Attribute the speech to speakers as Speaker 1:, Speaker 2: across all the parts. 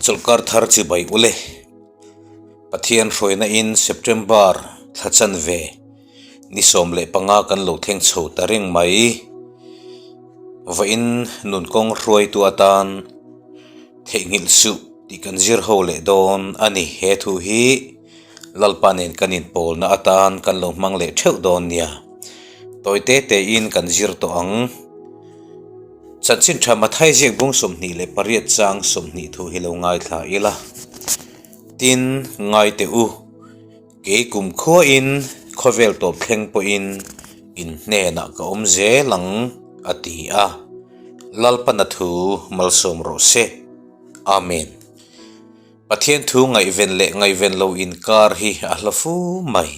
Speaker 1: Chawlhkar thar chibai ule. Pathian hruaina in September thla chanve ni 15 kan lo thleng chho ta reng mai. Vawiin nun kawng hruaitu atan theihnghilh suh tih kan zir ho leh dawn a ni. He thu hi Lalpa nen kan inpawlna atan kan lo hmang leh theuh dawn nia. Tawi te tein kan zir tawh ang. Chanchin tha Mathai ziak bung 28 chang 20 thu hi lo ngaithla ila. Tin, ngai teh u, kei kum khuain khawvel tawp thleng pawhin in hnenah ka awm zel ang, a ti a. Lalpana thu malsawm rawh se. Amen. Pathian thu ngaihven leh ngaihven lo inkar hi a hla fu mai.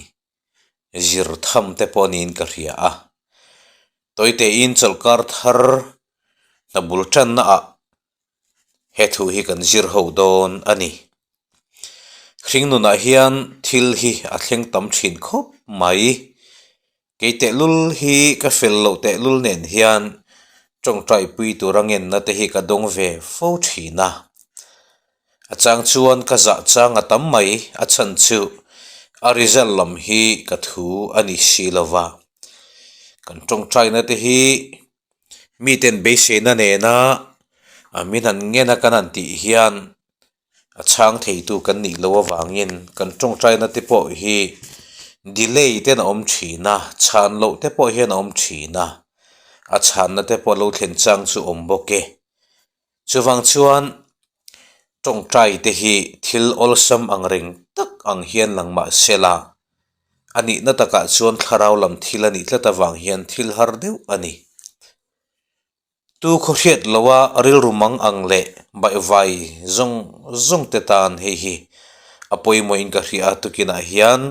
Speaker 1: Zir tham te pawh niin ka hria a. Tawitein chawlhkar thar hna bul tanna ah he thu hi kan zir ho dawn a ni. Hringnunah hian thil hi a thleng tam thin khawp mai. Kei tehlul hi ka fel loh tehlul nen hian tawngtaipui tura ngenna te hi ka dawng ve fo thin a. A chang chuan ka zah chang a tam mai, a chhan chu a result lam hi ka thu a ni si lo va. Kan tawngtaina te hi miten beiseina nena min han ngen a kan han tih hian a chhang theitu kan nih loh avangin kan tawngtaina te pawh hi delay ten a awm thin a, chhan loh te pawh hian a awm thin a, a chhanna te pawh lo thlen chang chu awm bawk e. Chuvang chuan tawngtai te hi thil awlsam ang reng tak ang hian lang mah se la, a nihna takah chuan thlarau lam thil a nih tlat avang hian thil har deuh a ni. Tu khaw hriat loha rilru mang ang leh baihvai zawng zawng te tan hei hi a pawimawhin ka hria a tukinah hian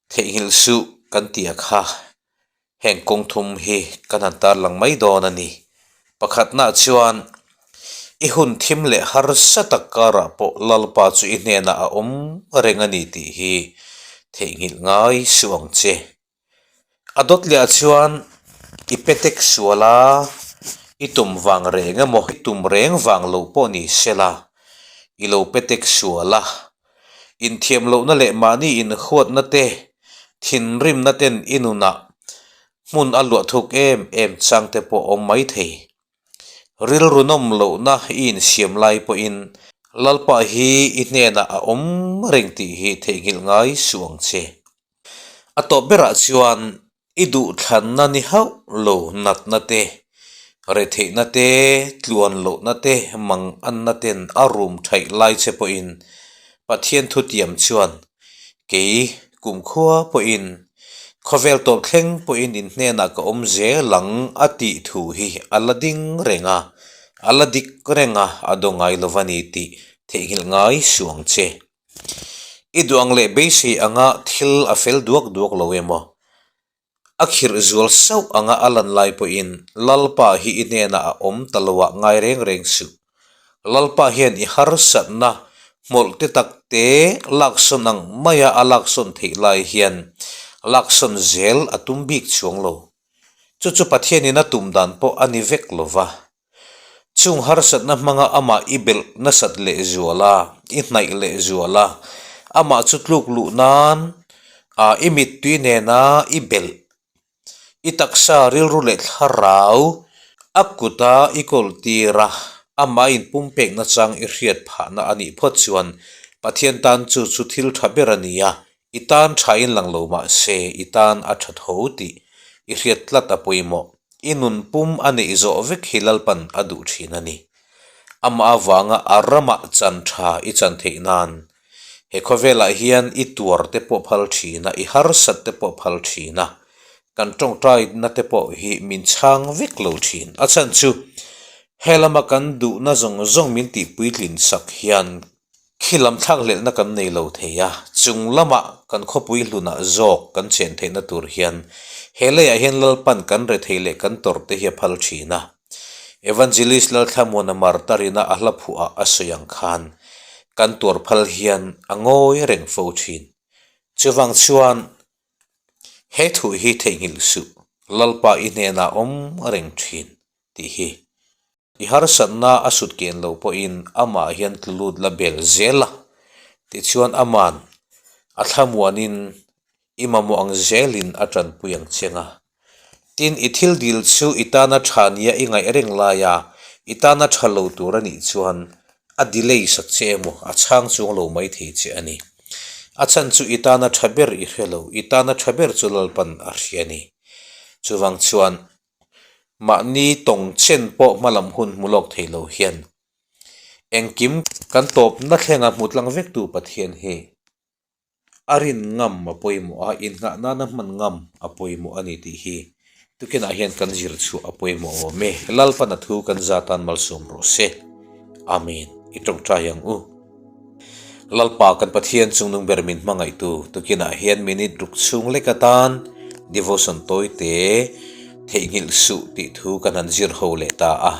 Speaker 1: Theihnghilh suh kan tih a kha, heng kawng thum hi kan han tarlang mai dawn a ni. Pakhatnaah chuan i hun thim leh harsa tak karah pawh Lalpa chu i hnenah a awm reng a ni tih hi theihnghilh ngai suh ang che. A dawt lehah chuan i petek sual a, i tum vang reng emaw i tum reng vang lo pawh ni sela, i lo petek sual a, Inthiam lohna leh mahni inhuatna te, thinrimna ten i nunah hmun a luah thuk em em chang te pawh awm mai thei. Rilru nawm lohna i insiam lai pawhin Lalpa hi i hnenah a awm reng tih hi theihnghilh ngai suh ang che. A tawp berah chuan i duhthlanna ni hauh lo natna te, retheihna te, tluan lohna te, manganna ten a rum thaih lai che pawhin Pathian thutiam chuan kei kumkhua pawhin khawvel tawp thleng pawhin in hnenah ka awm zel ang a tih thu hi a la ding reng a, a la dik reng a, a daw ngai lo va ni tih theihnghilh ngai suh ang che. I duh ang leh beisei anga thil a fel duak duak lo emaw? A khirh zual sauh anga a lan lai pawhin Lalpa hi i hnenah a awm ta loah ngai reng reng suh. Lalpa hian i harsatna hmawlh te tak te laksawn ang maia a laksawn theih lai hian laksawn zel a tum bik chuang lo. Chu chu Pathianin a tum dan pawh a ni vek lo va. Chung harsatna hmanga amah i belh nasat leh zual a, i hnaih leh zual a, amah chu tluk luh nan a i mittui nena i belh, i taksa rilru leh thlarau a kuta i kawl tir a, amah inpumpek nachang i hriat phahna a nih phawt chuan Pathian tan chu chu thil tha ber a ni a, I tan thain lang lo mah se i tan a tha tho tih i hriat tlat a pawimawh. I nun pum a neih zawh vek hi Lalpan a duh thin a ni. Amah avanga a ramah chan tha i chan theih nan he khawvelah hian i tuar te pawh phal thin a, i harsat te pawh phal thin a, kan tawngtaina te pawh hi min chhang vek lo thin. A chhan chu he lama kan duhna zawng zawng min tihpuitlin sak hian Khi lam thlakhlelhna kan nei lo thei a, chung lamah kan khawpui hlunah zawk kan chen theihna tur hian he leiah hian Lalpan kan rethei leh kan tawrh te hi a phal thin a. Evangelist Lalthlamuana Martarina a hla phuah a sawi ang khan kan tuar phal hian a ngawi reng fo thin. Chuvang chuan he thu hi theihnghilh suh, Lalpa i hnenah awm reng thin tih hi. I harsatna a sut ken lo pawhin amah hian tlu lut la bel zel a, tichuan aman a thlamuanin i mamawh ang zelin a tanpui ang cheng a. Tin, i thil dil chu i tana tha nia i ngaih reng laia i tana tha lo tur a nih chuan a delay sak che emaw a chhang chuang lo mai thei che a ni. A chhan chu i tana tha ber i hre lo, i tana tha ber chu Lalpan a hria a ni. Chuvang chuan Mahni tawng chen pawh hmalam hun hmu lawk thei lo hian engkim kan tawpna thlenga hmu tlang vektu Pathian hi a rin ngam a pawimawh a, innghah nana hman ngam a pawimawh a ni tih hi tukinah hian kan zir chhuah a pawimawh awm e. Lalpan a thu kan zatan malsawm rawh se. Amen. I tawngtai ang u. Lalpa kan Pathian chungnung ber min hmangaihtu tukinah hian minute ruk chhung lek atan devotion tawite theihnghilh suh tih thu kan han zir ho leh ta a.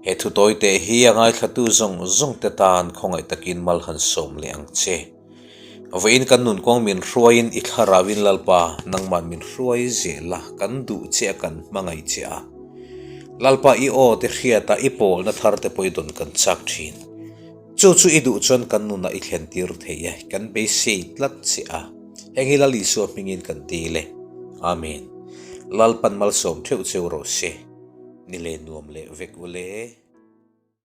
Speaker 1: He thu tawite hi a ngaithlatu zawng zawng te tan khawngaih takin mal han sawm leh ang che. Vawiin kan nun kawng min hruaiin i thlarauin Lalpa nangmah min hruai zel a, kan duh che a kan hmangaih che a. Lalpa i aw te hriata i pawlna thar te pawh i dawn kan chak thin. Chu chu i duh chuan kan nunah i thlen tir thei e, kan beisei tlat che a. Heng hi Lal Isua hmingin kan dil e. Amen. Lalpan malsawm theuh cheu rawh se. Ni le nuam leh vek u le.